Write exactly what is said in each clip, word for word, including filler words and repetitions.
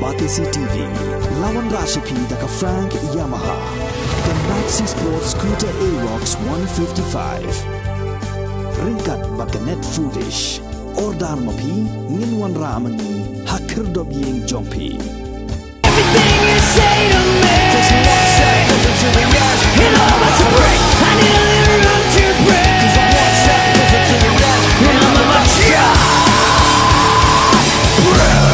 Batesi T V, la wanrah sha phi da ka Frank Yamaha, ka Maxi Sport Scooter Aerox one fifty-five. Ryngkat bad ka Net Foodish. Order ma phi, ngin wanrah ma ngi ha khyrdop ïing jong phi. Everything you say to me, it all must break. I nearly run to break. And I'm about to break.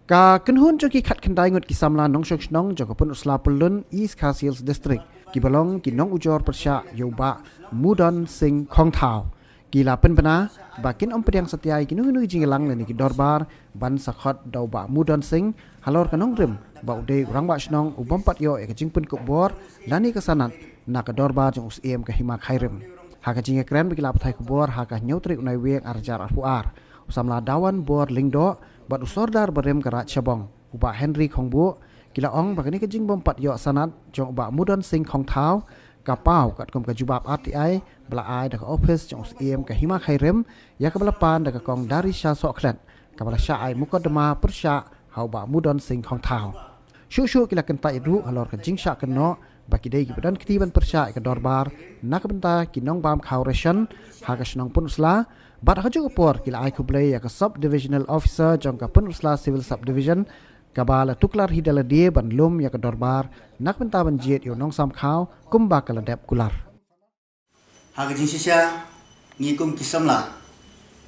Ka kynhun jong ki khatkhyndai ngut ki samla nongshong shnong jong ka Pynursla Pyllun, East Khasi Hills District, kiba long ki nongujor pyrshah ïa u Bah Mudon Singh Khongthaw, ki la pynbna ba kin ym pdiang satia ïa kino kino ki jingïalang lane ki dorbar ban sa khot da u Bah Mudon Singh halor ka nongrim ba u dei u rangbah shnong u bym pat ïoh ïa ka jingpynkup bor lane ka sanad na ka dorbar jong u Syiem ka Hima Khyrim. Ha ka jingïakren bad ki lad pathai khubor ha ka hynñiew tarik u Naiwieng ar hajar arphew ar, u samla Dawanbor Lyngdoh bad u sordar barim ka Raid Shabong, u Bah Henry Khongbuh, ki la ong ba kane ka jingbym pat ïoh sanad jong u Bah Mudon Singh Khongthaw ka paw katkum ka jubab R T I ba la ai da ka ophis jong u Syiem ka Hima Khyrim, ïa kaba la pan da ka Kong Darisha Sohkhlet, kaba la shah ai mukotduma pyrshah ha u Bah Mudon Singh Khongthaw. Shuh shuh ki la kyntait ruh halor ka jingshah kynnoh ba ki dei kiba don kti ban pyrshah ïa ka dorbar na ka bynta ki nongbam khaw ration ha ka shnong Pynursla, bad ha kajuh ka por ki la ai khublei ïa ka Sub Divisional Officer jong ka Pynursla Civil Subdivision, kaba la tuklar hi da lade ban lum ïa ka dorbar na ka bynta ban jied ïa u nongsam khaw kumba ka la dep kular. Ha ka jingshisha, ngi kum ki samla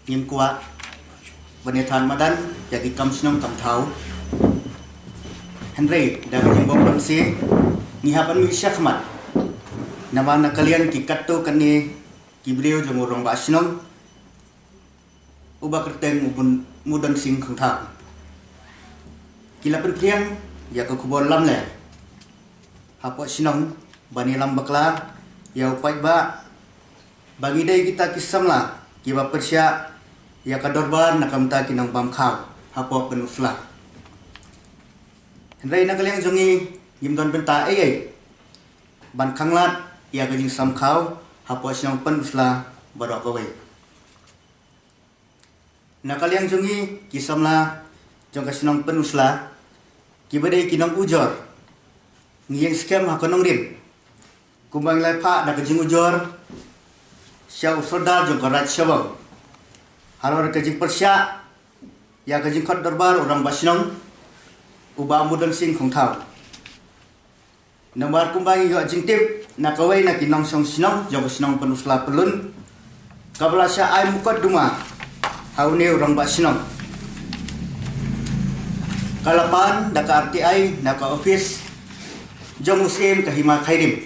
ngim kwah ban ïathan madan ïa ki kam shnong kam thaw. Hynrei da ka jingbym don se, ngi hap ban mih shakhmat. Namar na ka liang ki katto katne ki briew jong u rangbah shnong uba kyrteng u Mudon Singh Khongthaw, ki la pynphriang ïa ka khubor lamler hapoh shnong ban ïalam bakla ïa u paidbah ba ngi dei kita ki samla kiba pyrshah ïa ka dorbar na ka bynta ki nongbam khaw hapoh Pynursla. Hynrei na ka liang jong ngi, ngim don bynta ei ei ban khanglad ïa ka jingsam khaw hapoh shnong Pynursla baroh kawei. Na ka liang jong ngi ki samla jong ka shnong Pynursla, kiba dei ki nongujor, ngi ïeng skhem ha ka nongrim kumba ngi la phah da ka jingujor sha u sordar jong ka Raid Shabong halor ka jingpyrshah ïa ka jingkhot dorbar u rangbah shnong u Bah Mudon Singh Khongthaw. Namar kumba ngi ïoh jingtip na kawei na ki nongshong shnong jong ka shnong Pynursla Pyllun, kaba la shah ai mukotduma ha une u rangbah shnong, ka la pan da ka R T I na ka ophis jong u Syiem ka Hima Khyrim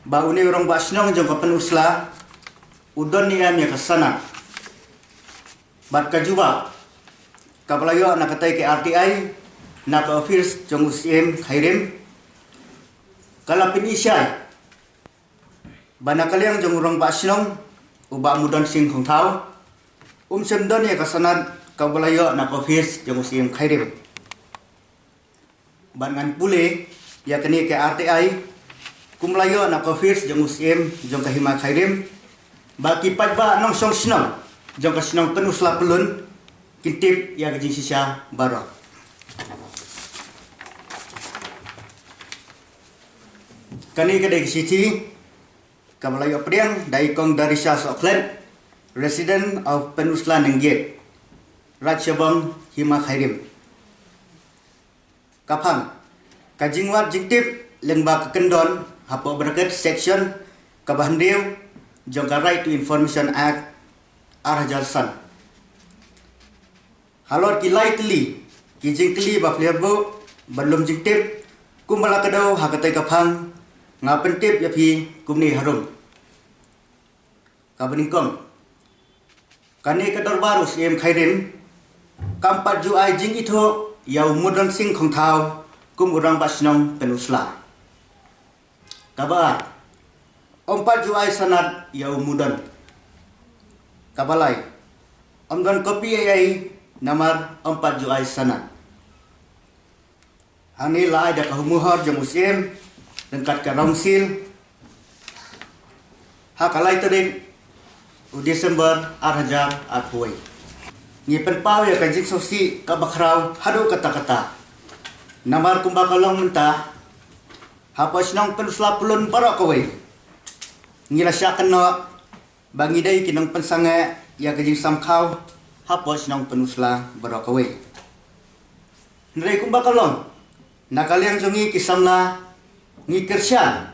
ba une u rangbah shnong jong ka Pynursla u don ne em ïa ka sanad bad ka jubab kaba la ïoh na katei ka R T I na ka ophis jong u Syiem Khyrim, ka la pyni shai ba na ka liang jong u rangbah shnong u Bah Mudon Singh Khongthaw, um shym don ïa ka sanad kaba la ïoh na ka ophis jong u Syiem Khyrim. Bad ngan pule ïa kane ka R T I kum la ïoh na ka ophis jong u Syiem jong ka Hima Khyrim, ba ki paidbah nongshong shnong jong ka shnong Pynursla Pyllun kin tip ïa ka jingshisha baroh. Kane ka dei ka shithi kaba la ïoh pdiang da i Kong Darisha Sohkhlet, Resident of Pynursla Nonggiet, Raid Shabong, Hima Khyrim. Ka phang: ka jingwad jingtip lyngba ka kyndon, hapoh bracket, section kaba hynriew jong ka Right to Information Act ar hajar san. Halor ki lai tylli ki jingkylli ba pher buh ban lum jingtip kumba la kdew ha katei ka phang, nga pyntip ïa phi kumne harum. Kaba nyngkong, kane ka dorbar u Syiem Khyrim kam pat ju ai jingithuh ïa u Mudon Singh Khongthaw kum u rangbah shnong Pynursla. Kaba ar, ym pat ju ai sanad ïa u Mudon. Kaba lai, ym don kopi ei ei namar ym pat ju ai sanad. Hangne la ai da ka huhmot jong u Syiem ryngkat ka rong sil. Ha ka lai tarik u December ar hajar arphew wei, ngi pynpaw ïa ka jingsngewsih kaba khraw haduh katta katta. Namar kumba ka long mynta, hapoh shnong Pynursla Pyllun baroh kawei, ngi la shah kynnoh ba ngi dei ki nongpynsangeh ïa ka jingsam khaw hapoh shnong Pynursla baroh kawei. Hynrei kumba ka long, na ka liang jong ngi ki samla, ngi kyrshan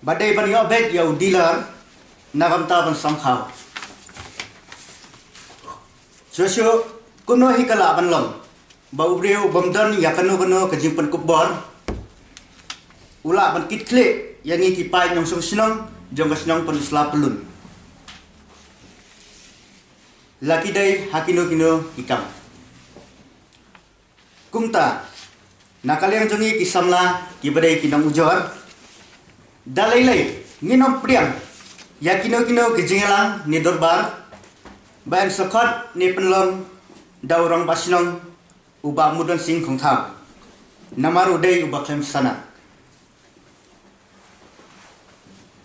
ba dei ban ïoh beit ïa u dealer na ka bynta ban sam khaw. Shuh shuh, kumno hi ka lah ban long ba u briew bym don ïa kano kano ka jingpynkup bor u lah ban kit khlieh ïa ngi ki paid nongshong shnong jong ka shnong Pynursla Pyllun, la ki dei ha kino kino ki kam. Kumta, na ka liang jong ngi ki samla kiba dei ki nongujor, da lei lei ngin ym pdiang ïa kino kino ki jingïalang ne dorbar ba yn sa khot ne pynlong da u rangbah shnong u Bah Mudon Sing Khongthaw, namar u dei uba khlem sanad.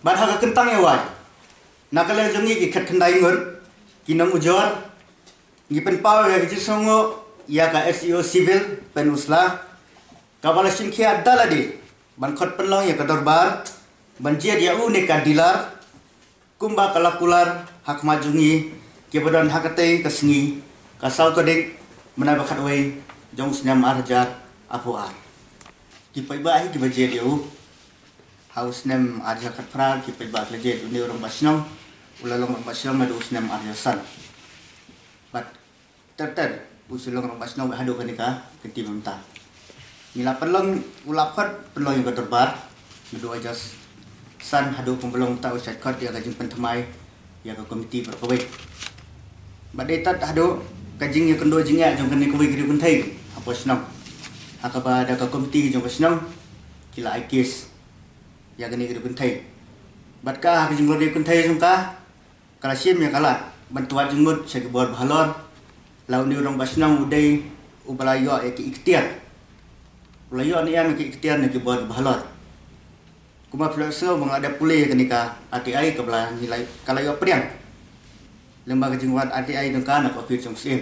Bad ha ka kyntang ïa wai, na ka liang jong ngi ki khatkhyndai ngut ki nongujor, ngi pynpaw ïa ka jingsngewnguh ïa ka S E O Civil Pynursla, kaba la shim khia da lade ban khot pynlong ïa ka dorbar ban jied ïa u ne ka dealer, kumba ka la kular ha khmat jong ngi kiba don ha katei ka sngi, ka saw tarik mynta ba khatwei jong u snem ar hajar arphew ar. Ki paidbah hi kiba jied ïa u. Ha u snem ar hajar khatphra ki paidbah ki la jied une u rangbah shnong, u la long rangbah shnong naduh u snem ar hajar san. Bad ter ter u shu long rangbah shnong haduh kane ka kynti mynta. Ngi la pynlong, u la khot pynlong ïa ka dorbar naduh ar hajar san haduh kumba long mynta u shait khot ïa ka jingpynthymmai ïa ka komiti baroh kawei. Bad dei tad haduh ka jingïakynduh jingeh jong kane kawei ka riew kynthei hapoh shnong, ha kaba da ka komiti jong ka shnong ki la ai kes ïa kane ka riew kynthei. Bad ka ha ka jinglong riew kynthei jong ka, ka la shim ïa ka lad ban tuat jingmut sha ki bor ba halor. La une u rangbah shnong u dei uba la ïoh ïa ki iktiar, u la ïoh ne em ïa ki iktiar na ki bor ba halor. Kumba phi la sngew ba nga la dep pule ïa kane ka R T I kaba la ngi la, ka la ïoh pdiang lyngba ka jingwan R T I jong ka na ka office jong ka Syiem.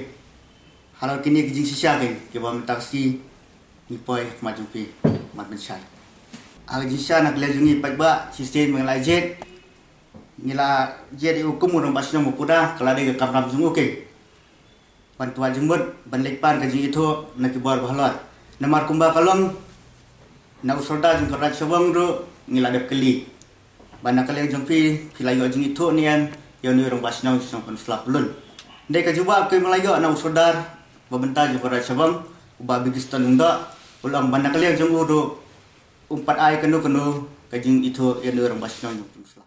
Halor kine ki jingshisha ki, kiba mynta ka sngi ngi poi ha khmat jong phi ban pynshai. Ha ka jingshisha na ka liang jong ngi paidbah, shisien ba ngi la jied, ngi la jied ïa u kum u rangbah shnong ba pura, ka la dei ka kamram jong u ki ban tuat jingmut, ban leit pan ka jingithuh na ki bor ba halor. Namar kumba ka long, na u sordar jong ka Raid Shabong ruh ngi la dep kylli ba na ka liang jong phi, phi la ïoh jingithuh ne em ïa une u rangbah shnong jong shnong Pynursla Pyllun. Dei ka jubab kaba la ïoh na u sordar ba mynta jong ka Raid Shabong, u Bah Bigiston Lyngdoh, u la ong ba na ka liang jong u ruh um pat ai kano kano ka jingithuh ïa une u rangbah shnong jong Pynursla.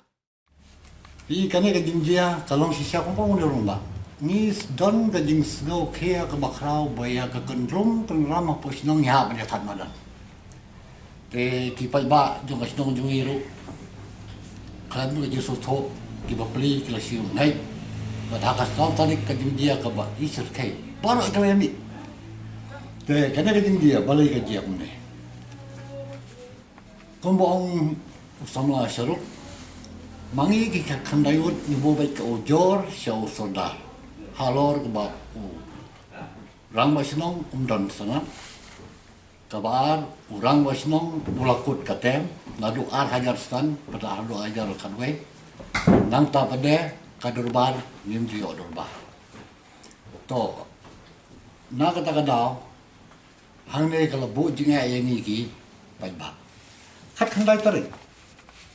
Phi, kane ka jingjia ka long shisha kumba une u rangbah. Ngi don ka jingsngew khia kaba khraw ba ïa ka kynrum kynram hapoh shnong ngi hap ban ïa thad madan. Te ki paidbah jong ka shnong jong ngi ruh khlem ka jingsngewthuh, kiba pli ki la shu ngeit. Bad ha ka saw tarik ka jingjia kaba i syrkhei baroh ka la ïa mih. Te kane ka jingjia balei ka jia kumne? Kumba ong u samla sha ruh, ma ngi ki khatkhyndai ngut ngi buh beit ka ujor sha u sordar halor kaba u rangbah shnong um don sanad. Kaba ar, u rangbah shnong u la kut ka term naduh ar hajar san bad haduh ar hajar khatwei. Nangta pat de ka dorbar ngim ju ïoh dorbar. To, na kata ka daw hangne ka la buh jingeh ïa ngi ki paidbah. Khatkhyndai tarik,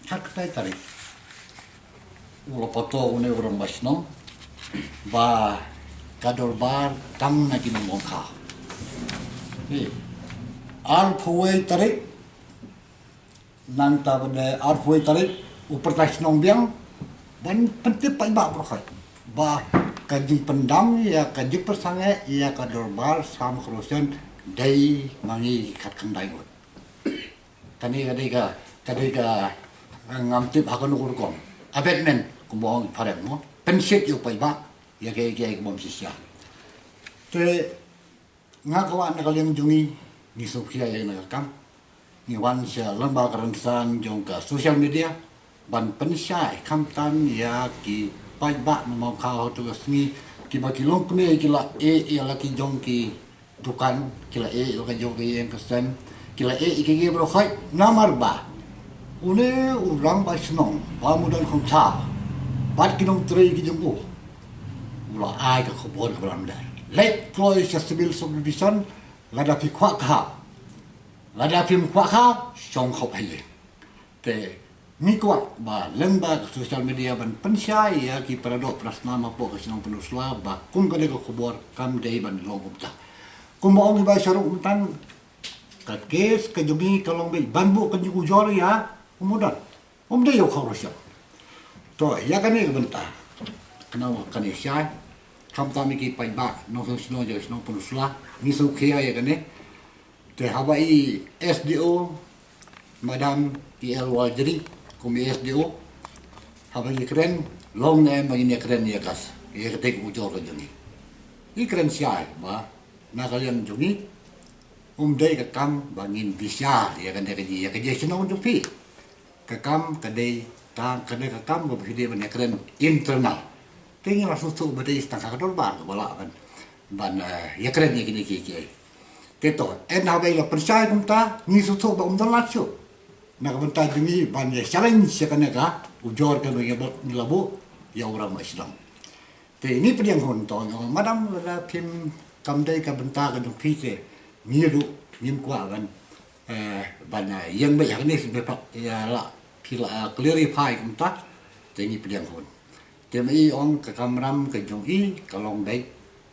khatkhyndai tarik u la pynpaw une u rangbah shnong ba ka dorbar tang na ki nongong khaw. Hi, arphew wei tarik, nangta pat de arphew wei tarik u pyrthei shnong biang ban pyntip paidbah baroh khoit ba ka jingpyndam ïa ka jingpyrsangeh ïa ka dorbar Sam Khrusen dei ma ngi khatkhyndai ngut. Kane ka dei ka, ka dei ka, ngam tip ha kano ka rukom. Abetment kumba ong phareng mo. Pynshit ïa u paidbah ïa kaei kaei ka bym shisha. Te nga kwah na ka liang jong ngi, ngi sngewkhia ïa kane ka kam. Ngi wan sha lyngba ka rynsan jong ka social media ban pynshai khamtam ïa ki paidbah nongmamkhaw ha tu ka sngi, kiba ki longkmie ki la ïeh ïa la ki jong ki dukan, ki la ïeh ïa la ka jong ka ïing ka sem, ki la ïeh ïa ki baroh khoit. Namar ba une u rangbah shnong ba Madan Kongthaw bad ki nongtrei ki jong u, u la ai ka khubor kaba lamler. Leit kloi sha Civil Subdivision, lada phi kwah khaw, lada phim kwah khaw, shong khop ha ïing. Te ngi kwah ba lyngba ka social media ban pynshai ïa ki paradoh parasnam hapoh ka shnong Pynursla ba kum kane ka khubor kam dei ban long kumta. Kumba ong i Bah Shahrukh mynta, ka kes ka jong ngi ka long beit ban buh ka jingujor ïa u Madan, um dei ïa u Khaw Roshan. To ïa kane ka bynta, kane kane shai, khamtam ïa ki paidbah nongshong shnong jong ka shnong Pynursla, ngi sngewkhia ïa kane. Te haba i S D O, Madam T L Warjri, kum i S D O, haba ngi kren, long ne em ba ngin ïa kren ïa ka, ïa kata ka ujor ka jong ngi. Ngi kren shai ba na ka liang jong ngi, um dei ka kam ba ngin bishar ïa kane ka jing, ïa ka jingshnong jong phi. Ka kam ka dei, tang kane ka kam kaba phi dei ban ïa kren internal. Te ngi la sngewthuh ba dei tang ha ka dorbar kaba lah ban, ban, eh, ïa kren ïa kine kiei kiei. Te to, hynda haba i la pynshai kumta, ngi sngewthuh ba um don lad shuh na ka bynta jong ngi ban ïa challenge ïa kane ka ujor kaba ngi la buh ïa u rangbah shnong. Te ngi pdiang hun, to ngi ong, Madam, lada phim, kam dei ka bynta ka jong phi te, ngi ruh ngim kwah ban, eh, ban, eh, ïeng beit ha kane, sngewbha ïa la phi la, eh, clarify kumta. Te ngi pdiang hun. Te ma i ong ka kamram ka jong i ka long beit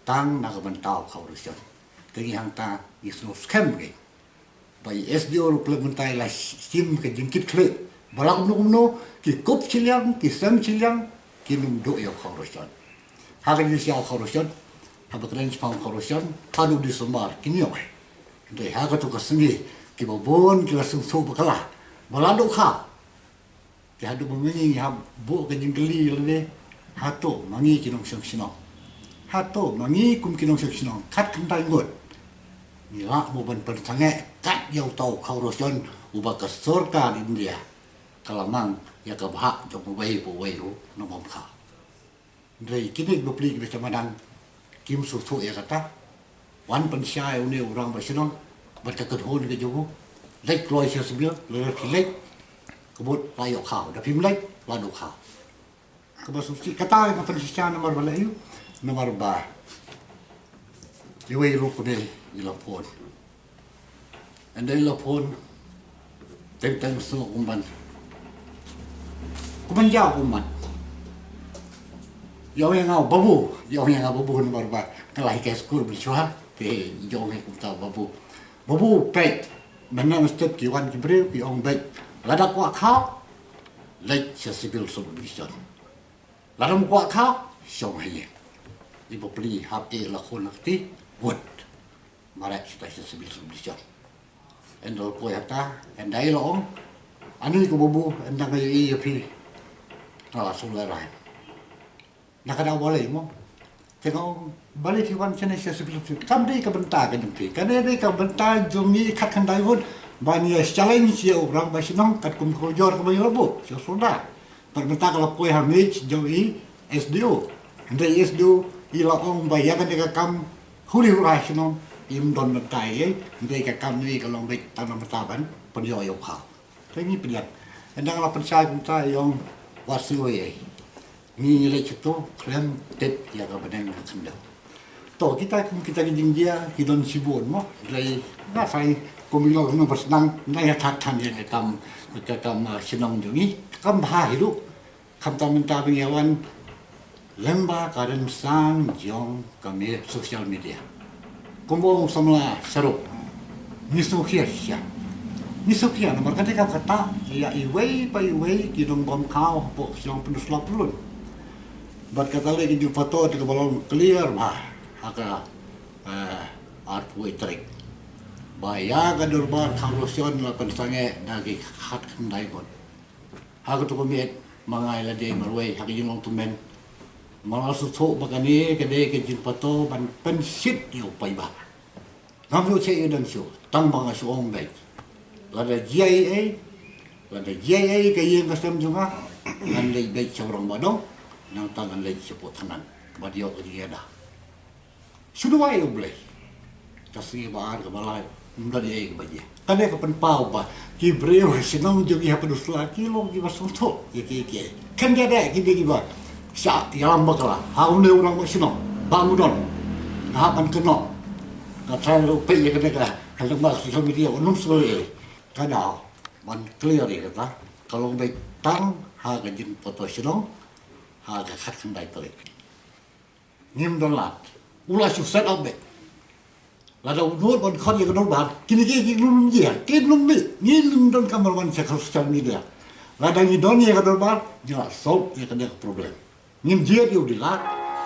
tang na ka bynta u Khaw Roshan. Te ngi hangta ngi sngewskhem beit ba i S D O ruh mynta i la shim ka jingkitkhlieh ba la kumno kumno ki kup shiliang, ki sem shiliang, kin ym duh ïa u Khaw Roshan. Ha ka jingshisha u Khaw Roshan, haba kren shaphang u Khaw Roshan, haduh December kin ïoh. Hynrei ha katu ka sngi kiba bun ki la sngewthuh bakla ba la duh khaw. Te haduh ba ma ngi ngi hap buh ka jingkylli lade, hato ma ngi ki nongshong shnong, hato ma ngi kum ki nongshong shnong khatkhyndai ngut, ngi lah mo ban pynsangeh kat ïa uta u Khaw Roshan uba ka sorkar India ka la mang ïa ka bhah jong uwei pa uwei u nongmamkhaw? Hynrei kine ki bapli ki ba sha madan kim sngewthuh ïa kata. Wan pynshai une u rangbah shnong bad ka kynhun ka jong u. Leit kloi sha civil, leit, leit, ka mut la ïoh khaw, da phim leit la duh khaw. Kaba sngewsih kata nga pynshai namar ba leh aïu, namar ba iwei ruh kane i la phone. Hynda i la phone, teng teng sngewbha kumban, kumban ïa kumban. Ïa ong ïa nga babu, ïa ong ïa nga babu namar ba nga la hikai skul mynshuwa. Te ïa ong ïa kumta babu. Babu peit, mynta step ki wan ki briew ki ong beit, lada kwah khaw, leit sha civil subdivision. Lada ym kwah khaw, shong ha ïing. I bapli hap ïeh la khun la kti, wut. Mareh sha civil subdivision. Hynda la poi hangta, hynda i la ong, ani ko babu, hynda nga ïohi ïa phi, nga la sngewlehrain. Na ka daw balei mo? Te nga ong, balei phi wan shane sha civil subdivision? Kam dei ka bynta ka jong phi, kane dei ka bynta jong ngi khatkhyndai ngut ban ïa challenge ïa u rangbah shnong katkum ka ujor kaba ngi la buh sha u soldar. Bad mynta ka la poi ha miej jong i S D O. Hynrei i S D O i la ong ba ïa kane ka kam huri hura shnong im don bynta ei ei, hynrei ka kam ne ka long beit tang na bynta ban pynïoh ïa u khaw. Te ngi pdiang. Hynda nga la pynshai kumta i ong wat sngew ei ei. Ngi leit sha tu khlem tip ïa ka bneng ka khyndew. To kita kum kita ki jingjia ki don shibun mo. Hynrei nga sa ï kum i long nongpynsngew, nga ïa thad than ïa ka kam, ka kam, ah, shnong jong ngi. Kam bha hi ruh. Khamtam mynta ba ngi ïa wan lyngba ka rynsan jong ka me-, social media. Kumba ong u samla Shahrukh, ngi sngewkhia shisha. Ngi sngewkhia namar kata ka ktah ïa iwei pa iwei ki nongbam khaw hapoh ka shnong Pynursla Pyllun. Bad kata lei ki jingphoto te kaba long clear bha ha ka, eh, arphew wei tarik. Ba ïa ka dorbar Khaw Roshan la pynsangeh da ki khatkhyndai ngut. Ha katu ka miet ma nga ïa lade marwei ha ka jinglong tymmen, ma nga la sngewthuh ba kane ka dei ka jingphoto ban pynshit ïa u paidbah. Ngam ïoh shuh ïa u dang shuh, tang ba nga shu ong beit, lada jia ei ei, Lada jia ei ka ïing ka sem jong nga, ngan leit beit sha u rangbah dong, nangta ngan leit sha pdeng thanan bad ïoh ka jingïada. Shu duwai ïa U Blei. Ka sngi ba ar kaba lai, ym don ei kaba jia. Kane ka pynpaw ba ki briew shnong jong ngi ha Pynursla ki long kiba sngewthuh ïa ki, ki. Kan jia dei ki dei kiba shah ïalam bakla ha une u rangbah shnong ba u don. Nga hap ban kynnoh. Nga trai ruh peit ïa kane ka, ka lem ba social media, u nym sngewthuh ei. Ka daw ban clear ïa kata, ka long beit tang ha ka jingpynthoh shnong ha ka khatkhyndai tarik. Ngim don lad. U la shu set up beit. Lada u nud ban khot ïa ka dorbar, kine ki, ki lum jia, ki lum beit. Ngim donkam ban wan sha ka social media. Lada ngi don ïa ka dorbar, ngi la solve ïa kane ka problem. Ngin jied ïa u Dilar,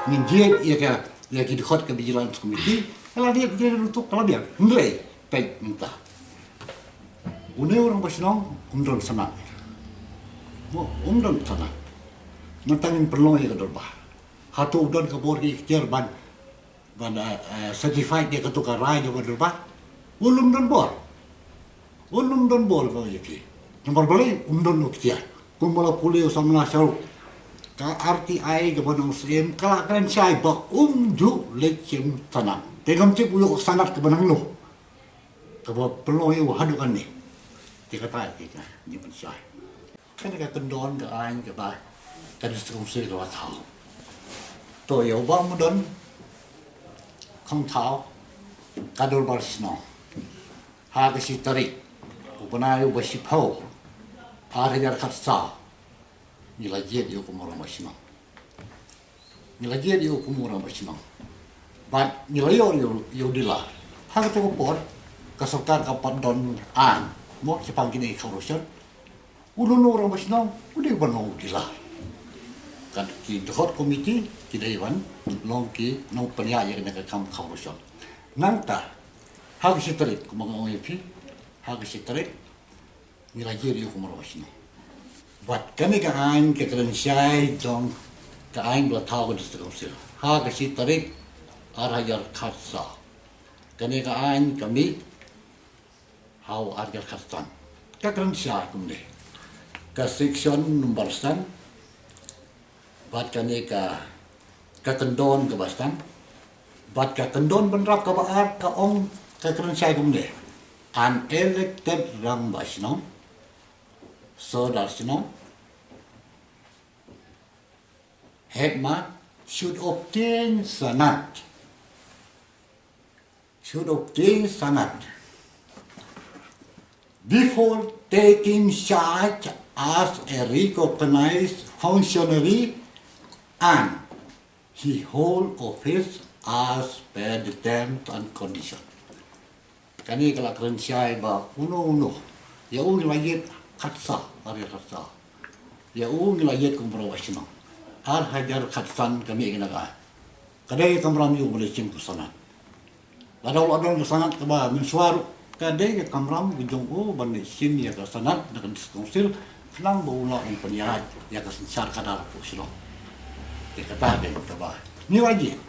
ngin jied ïa ka, ïa ki dkhot ka Vigilance Committee, ka la dei, dei ruh tuk ka la biang. Hynrei peit mynta, une u rangbah shnong um don sanad. Mo, um don sanad. Mynta ngin pynlong ïa ka dorbar. Hato u don ka bor ki ikhtiar ban, ban, eh, eh, certified ïa kato ka rai jong ka dorbar? U lum don bor. U lum don bor ka ïa ki. Namar balei? Um don u ikhtiar. Kumba la pule u samla shahrukh, ka R T I kaba nongsyiem ka la kren shai ba um ju leit shim sanad. Te ngam tip u ïoh sanad kaba nangno kaba pynlong ïa u haduh kane. Te kata ka jingpynshai. Kane ka kyndon ka aiñ kaba ka District Council ka la thaw. To ïa u Bah Mudon, kham thaw ka dorbar shnong ha ka shi tarik u bnai uba shiphew, ar hajar khatsaw. Ngi la jied ïa u kum u rangbah shnong. Ngi la jied ïa u kum u rangbah shnong. Bad ngi la ïoh ïa u, ïa u Dilar. Ha kato ka por ka sorkar ka pat don aiñ, mo, shaphang kine ki khaw ration. U don u rangbah shnong, u dei ban long u Dilar. Ka ki dkhot komiti ki dei ban long ki nongpynïaid ïa kane ka kam khaw ration. Nangta ha ka shi tarik, kumba nga ong ïa phi, ha ka shi tarik ngi la jied ïa u kum u rangbah shnong. Bad kane ka aiñ ka kren shai jong ka aiñ ba la thaw ka District Council ha ka shi tarik, ar hajar khatsaw. Kane ka aiñ ka mih ha u ar hajar khatsan. Ka kren shai kumne. Ka section number san, bad kane ka, ka kyndon kaba san, bad ka kyndon bynrap kaba ar ka ong, ka kren shai kumne: An elected rangbah shnong, sordar shnong, headman should obtain sanad, should obtain sanad before taking charge as a recognized functionary and he hold office as per the terms and condition. Kane ka la kren shai ba uno uno, ïa u ngi la jied khatsaw, ar hajar khatsaw. Ïa u ngi la jied kum u rangbah shnong. Ar hajar khatsan ka mih kane ka. Ka dei ka kamram ïa u ban leit shim ka sanad. Lada u la don ka sanad kaba mynshuwa ruh, ka dei ka kamram ka jong u ban leit shim ïa ka sanad na ka District Council, khnang ba u lah ban pynïaid ïa ka synshar khadar hapoh shnong. Te kata ka dei kaba ngi la jied.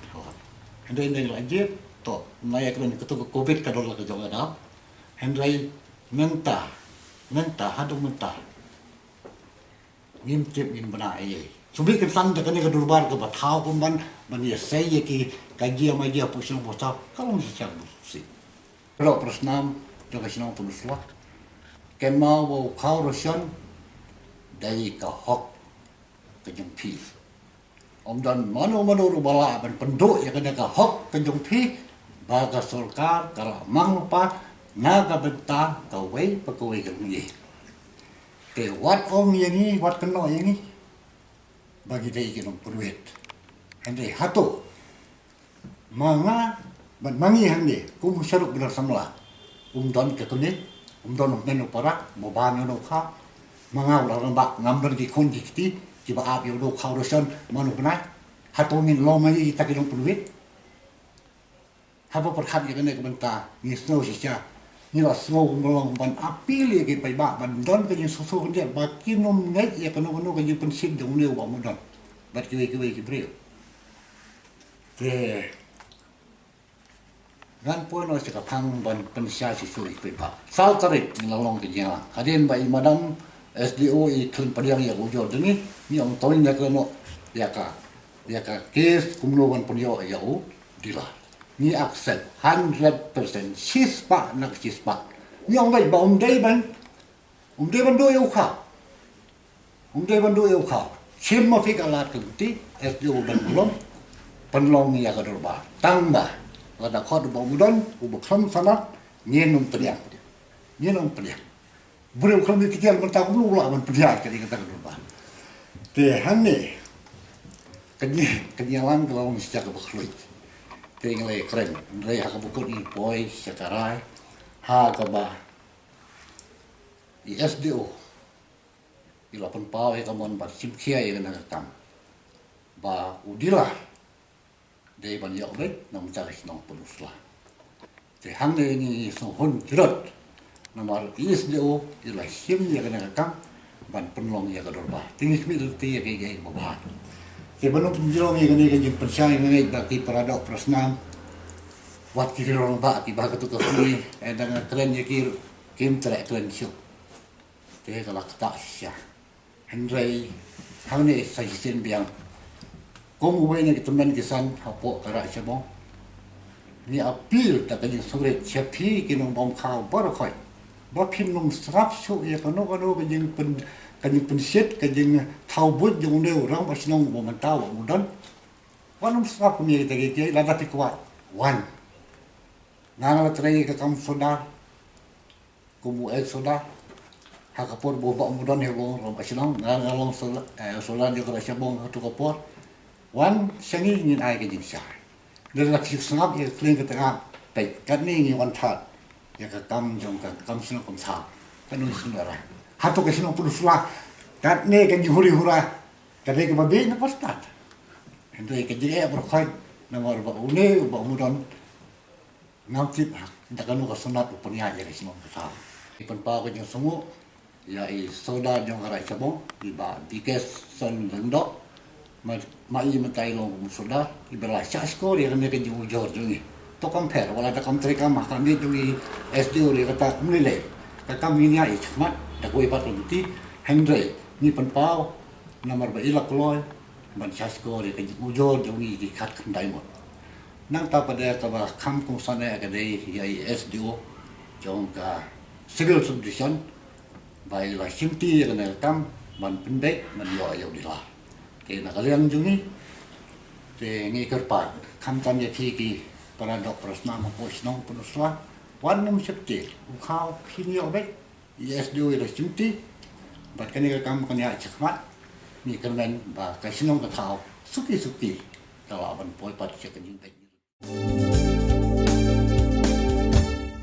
Hynrei ngi la jied, to, na ïa kane kato ka covid ka don la ka jong ka daw. Hynrei mynta, mynta, haduh mynta, ngim tip, ngim bna ei ei. Shu bit kynsan da kane ka dorbar kaba thaw kumban ban ïasei ïa ki, ka jia ma jia, pyrshang ba thaw ka long shisha ba shisha. Ka dei ka prasnam jong ka shnong Pynursla. Kynmaw ba u khaw ration dei ka hok ka jong phi. Ym don mano mano ruh ba lah ban pynduh ïa kane ka hok ka jong phi ba ka sorkar ka la mang lypa na ka bynta kawei pa kawei ka longïing. Te wat ong ïa ngi, wat kynnoh ïa ngi ba ngi dei ki nongpynwit. Hynrei hato ma nga bad ma ngi hangne kum u sharuk ba don samla, um don ka kmie, um don u hynmen u para ba ban ïa u khaw? Ma nga u rangbah ngam don ki khun ki kti kiba ap ïa u khaw ration man u bnai. Hato ngin long ma ngi kita ki nongpynwit? Haba pyrkhat ïa kane ka bynta ngi sngew shisha. Ngi la sngew kumba long ban appeal ïa ki paidbah ban don ka jingsngewsih khyndiat ba kin ym ngeit ïa kano kano ka jingpynshit jong une u Bah Mudon bad kiwei kiwei ki briew. Te ngan poi noh sha ka thang ban pynshai shisha ïa ki paidbah. Saw tarik ngi la long ka jingïalang. Hadien ba i madam S D O i khlem pdiang ïa u jor jong ngi, ngi ong to ngi khlem ïa ka, ïa ka case kumno ban pynïoh ïa u dealer. Ngi accept hundred percent, shispah na shispah. Ngi ong wei ba um dei ban, um dei ban duh ïa u khaw. Um dei ban duh ïa u khaw. Shim ma phi ka lad ka lynti, S D O ban pynlong, pynlong ïa ka dorbar. Tang ba lada khot u Bah Mudon, u ba khlem sanad, ngin ym pdiang. Ngin ym pdiang. Briew khlem ïa ki jel mynta kumno u lah ban pynïaid ka dei kata ka dorbar. Te hangne ka jingïalang ka la long sha kaba khluit. Te ngi la ïakren, hynrei ha kaba kut ngi poi sha ka rai ha kaba i S D O i la pynpaw ïa ka mon ba shim khia ïa kane ka kam ba u dealer dei ban ïoh beit na bynta ka shnong Pynursla. Te hangne ngi sngew hun jrot namar i S D O i la shim ïa kane ka kam ban pynlong ïa ka dorbar. Te ngi khmih lynti ïa kaei kaei ba bha. Te ban ym pynjrong ïa kane ka jingpynshai, nga ngeit ba ki para doh para snam, wat ki rong ba ki ba katu ka sngi, eh, dang kren ïa ki, kim treh kren shuh. Te ka la ktah shisha. Hynrei hangne sa shisien biang, kum uwei na ki tymmen ki san hapoh ka Raid Shabong, ngi appeal da ka jingsngewrit sha phi ki nongbam khaw baroh khoit ba phin ym sngap shuh ïa kano kano ka jingpyn, ka jingpynshit, ka jingthaw buit jong une u rangbah shnong uba mynta, u Bah Mudon. Wat ym sngap kum ïa kita kiei kiei, lada phi kwah, wan. Nga nga la trei ka kam sordar kum u ex sordar. Ha ka por ba u Bah Mudon hi u long rangbah shnong, nga nga long sordar, eh, sordar jong ka Raid Shabong ha katu ka por. Wan sha ngi, ngin ai ka jingshai. Lada phi sngap ïa ka khlieng ka tnga, peit, katne ngi wan thad ïa ka kam jong ka kam shnong kam thaw. Katno ngi sngewbha. Hato ka shnong Pynursla, katne ka jinghuri hura ka dei kaba bieit na ka stad. Hynrei ka jingeh baroh khoit namar ba une u Bah Mudon, ngam tip ha da kano ka sngewtynnat u pynïaid ïa ka shnong ka thaw. I pynpaw ka jingsngewnguh ïa i sordar jong ka Raid Shabong, i Bah Dikeson Lyngdoh, ma, ma i mynta i long kum u sordar, iba la shah shkor ïa kane ka jingujor jong ngi. To kam pher, wat la da kam treikam ha ka miej jong i S D O ruh kata, ym lei lei. Ka kam ngin ïaid shakhmat da kawei pat ka lynti, hynrei ngi pynpaw namar ba i la kloi ban shah shkor ïa ka jingujor jong ngi ki khatkhyndai ngut. Nangta pat de kaba kham kongsan eh ka dei ïa i S D O jong ka Civil Subdivision ba i la shimti ïa kane ka kam ban pynbeit ban ïoh ïa u dealer. Te na ka liang jong ngi te ngi kyrpad khamtam ïa phi ki para doh para snam hapoh shnong Pynursla, wat nym sheptieng, u khaw phin ïoh beit. I S D O i la shimti bad kane ka kam kan ïaid shakhmat. Ngi kyrmen ba ka shnong ka thaw suki suki ka lah ban poi pat sha ka jingbeit.